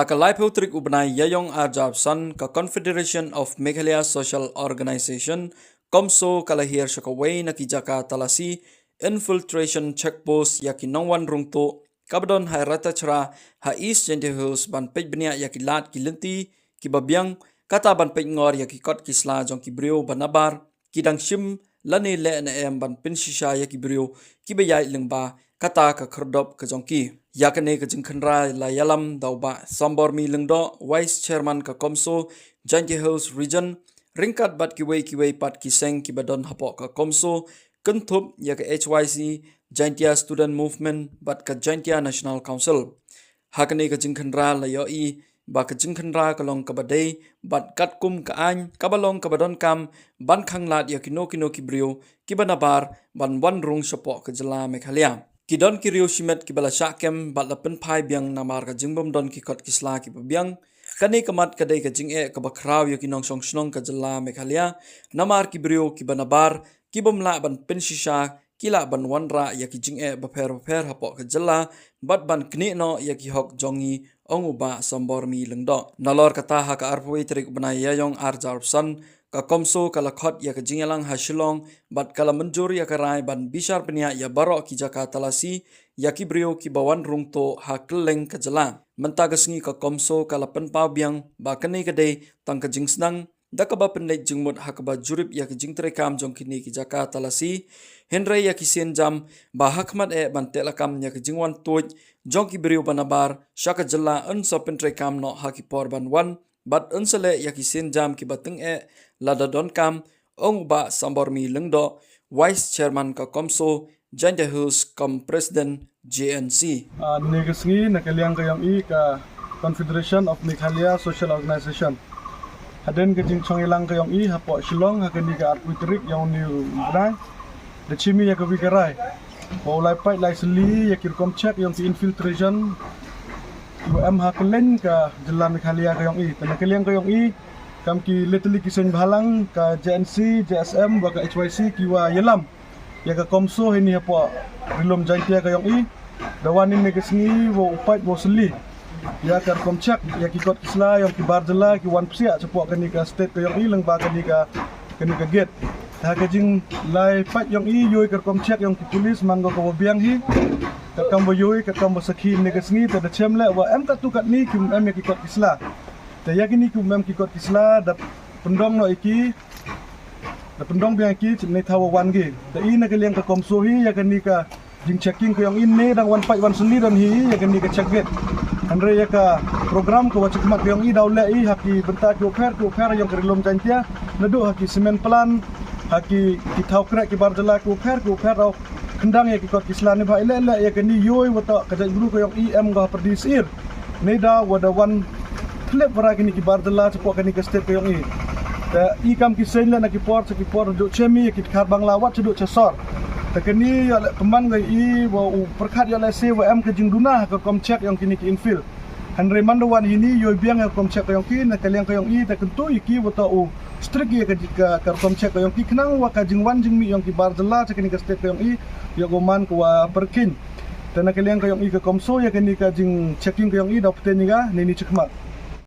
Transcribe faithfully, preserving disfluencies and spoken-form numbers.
Ka laiphew tarik u bnai Ïaïong arhajar arphew san, ka Confederation of Meghalaya Social Organization, CoMSO, ka la hiar sha kawei na ki jaka talasi infiltration check post ïa ki nongwan rung tuh kaba don ha Raitachhara ha East Jaintia Hills ban peit bniah ïa ki lad ki lynti kiba biang, kata ban peit ngor ïa ki kot ki sla jong ki briew ba nabar ki dang shim lane leh ne em ban pynshisha ïa ki briew kiba ïaid lyngba kata ka khyrdop ka jong ki. Ïa kane ka jingkhynra la ïalam da u Bah Sambormi Lyngdoh, Vice Chairman ka CoMSO Jaintia Hills Region, ryngkat bad kiwei kiwei pat ki seng kiba don hapoh ka CoMSO, kynthup ïa ka H Y C, Jaintia Student Movement bad ka Jaintia National Council. Ha kane ka jingkhynra la ïohi ba ka jingkhynra ka long kaba dei bad katkum ka aiñ, kaba long kaba donkam ban khanglad ïa kino kino ki briew kiba nabar ban wan rung shapoh ka jylla Meghalaya. Ki don ki riew shimet kiba la shah kem bad la pynphai biang namar ka jingbym don ki kot ki sla kiba biang. Kane ka mat ka dei ka jingeh kaba khraw ïa ki nongshong shnong ka jylla Meghalaya, namar ki briew kiba nabar kibym lah ban pynshisha ki lah ban wanrah ïa ki jingeh bapher bapher hapoh ka jylla bad ban knieh noh ïa ki hok jong ngi, ong u Bah Sambormi Lyngdoh. Nalor kata, ha ka arphew wei tarik u bnai Ïaïong arhajar arphew san, ka CoMSO ka la khot ïa ka jingïalang ha Shillong bad ka la mynjur ïa ka rai ban bishar bniah ïa baroh ki jaka talasi ïa ki briew kiba wan rung tuh ha kylleng ka jylla. Mynta ka sngi ka CoMSO ka la pynpaw biang ba kane ka dei tang ka jingsdang da kaba pynleit jingmut ha kaba jurip ïa ki jingtreikam jong kine ki jaka talasi, hynrei ïa ki sienjam ba ha khmat eh ban teh lakam ïa ki jingwan tuid jong ki briew ba nabar sha ka jylla yn sa pyntreikam noh ha ki por ban wan bad yn sa leh ïa ki sienjam kiba tyngeh lada donkam, ong u Bah Sambormi Lyngdoh, Vice Chairman ka CoMSO Jaintia Hills cum President J N C. Ah, nine ka sngi na ka liang ka ïong i ka Confederation of Meghalaya Social Organization, hadien ka jingchong ïalang ka ïong i hapoh Shillong ha kane ka arphew tarik ïong une u bnai, da chimi ïa ka wi ka rai ba u lai pait lai sli ïa ki rukom check ïong ki infiltration kiwa em ha kylleng ka jylla Meghalaya ka ïong i. Te na ka liang ka ïong i, kam ki leh tylli ki seng bhalang, ka J N C, J S M wa ka H Y C, kiwa ïalam ïa ka CoMSO heini hapoh Ri-lum Jaintia ka ïong i, da wan ine ka sngi wow pait wow sli ïa ka rukom check ïa ki kot ki sla ïong ki bar jylla ki wan psiah shapoh kane ka state ka ïong i lyngba kane ka, kane ka gate. Te ha ka jinglai pait ïong i, ïoh i ka rukom check ïong ki police man ko kawa biang hi, katkam wa ïoh i, katkam wa sakhi ine ka sngi, te da chem leh wa em katto katne kim em ïa ki kot ki sla. Te ïa kine kim em ki kot ki sla da pyndong noh ïa ki, da pyndong biang ïa ki ne thaw wa wan ki. Te i na ka liang ka CoMSO hi, ïa kane ka jingchecking ka ïong i ne dang wan pait wan sli don hi ïa kane ka check gate. Hynrei ïa ka program kawa chakhmat ka ïong i daw leh i ha ki bynta kiwa pher kiwa pher ïong ka Ri-lum Jaintia, naduh ha ki cement plant, ha ki, ki thaw kreh ki bar jylla kiwa pher kiwa pher, daw khyndang ïa ki kot ki sla. Neibhah i leh leh ïa kane, ïoh i wa toh ka jaitbru ka ïong i em ko ha pyrdi syier, neidaw wa da wan thlep wa ra kine ki bar jylla shapoh kane ka state ka ïong i. Te i kam ki seng leh na ki por sha ki por, duh chem i ïa ki dkhar Bangla wat sha duh sha sor. Te kane ïoh leh pynban ko i wa u pyrkhat ïoh leh se wa em ka jingduna ha ka rukom check ïong kine ki infill. Hynrei man da wan heini, ïoh i biang ïa ka rukom check ka ïong ki, na ka liang ka ïong i te kyntu ïa ki wa toh u strict ïa ka, ka, ka rukom check ka ïong ki, khnang wa ka jingwan jingmih ïong ki bar jylla sha kane ka state ka ïong i ïoh ko man kawa pyrkhing. Te na ka liang ka ïong i ka CoMSO, ïa kane ka jingchecking ka ïong i daw pynten ïa ka neini chakhmat.